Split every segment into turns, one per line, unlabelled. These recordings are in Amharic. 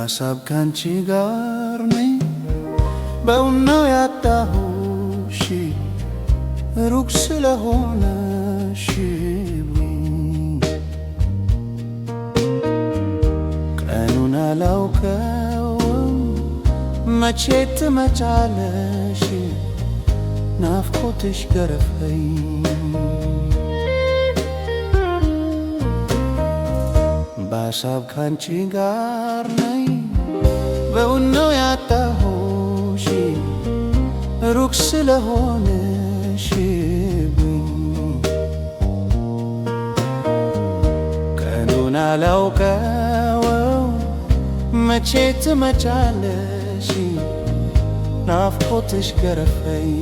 በሀሳብ ካንቺ ጋር ነኝ፣ በውን ነው ያጣሁሽ፣ ሩቅ ስለሆነሽብኝ። ቀኑን አላውቀውም፣ መቼ ትመጫለሽ፣ ናፍቆትሽ ገረፈኝ። በሀሳብ ካንቺ ጋር ነኝ፣ በውን ነው ያጣሁሽ፣ ሩቅ ስለሆነሽብኝ። ቀኑን አላውቀው፣ መቼ ትመጫለሽ፣ ናፍቆትሽ ገረፈኝ።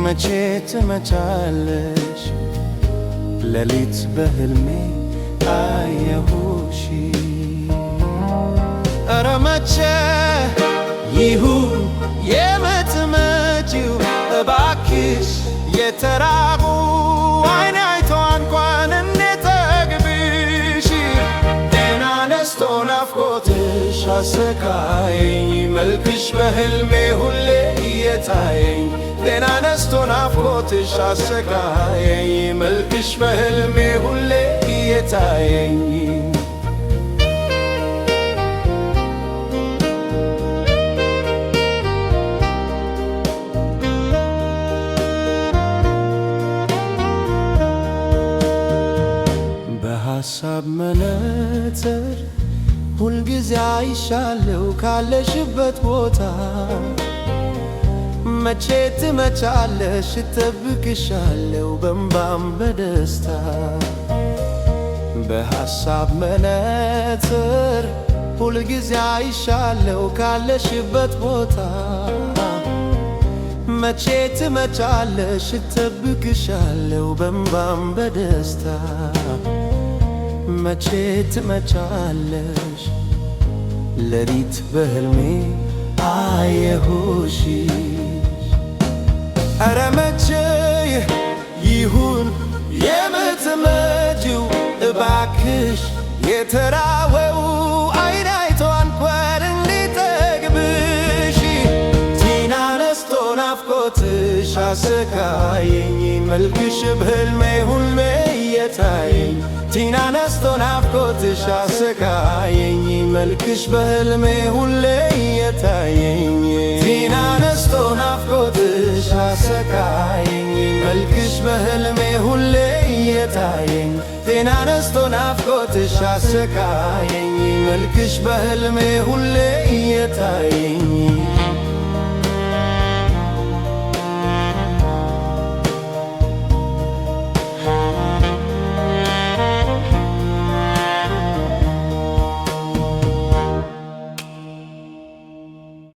መቼ ትመጫለሽ? ሌሊት በህልሜ አየሁሽ። ኧረ መቼ ይሁን የምትመጪው እባክሽ? የተራቡ አይን አይቶ እንኳን እንጠግብሽ። ጤና ነስቶ ናፍቆትሽ አሰቃየኝ፣ መልክሽ በህልሜ ሁሌ እየታየኝ። ጤና ነስቶ ናፍቆትሽ አሰቃየኝ፣ መልክሽ በህልሜ ሁሌ እየታየኝ። በሐሳብ መነጽር ሁልጊዜ አይሻለው ካለሽበት ቦታ። መቼ ትመጫለሽ? እጠብቅሻለሁ በእንባም በደስታ። በሐሳብ መነጽር ሁልጊዜ አይሻለው ካለሽበት ቦታ። መቼ ትመጫለሽ? እጠብቅሻለሁ በእንባም በደስታ። መቼ ትመጫለሽ? ሌሊት በሕልሜ አየሁሽ። ኧረ መቼ ይሁን የምትመጪው እባክሽ? የተራበው አይን አይቶ እንኳን እንዲጠግብሽ። ቲና ነስቶ ናፍቆትሽ አሰቃየኝ፣ መልክሽ በሕልሜ ሁሌ እየታየኝ። ቲና ነስቶ ናፍቆትሽ አሰቃየኝ፣ መልክሽ በሕልሜ ሁሌ እየታየኝ። ቲና ነስቶ ናፍቆትሽ አሰቃየኝ፣ መልክሽ በሕልሜ ሁሌ እየታየኝ። ጤና ነስቶ ናፍቆትሽ አሰቃየኝ፣ መልክሽ በሕልሜ ሁሌ እየታየኝ።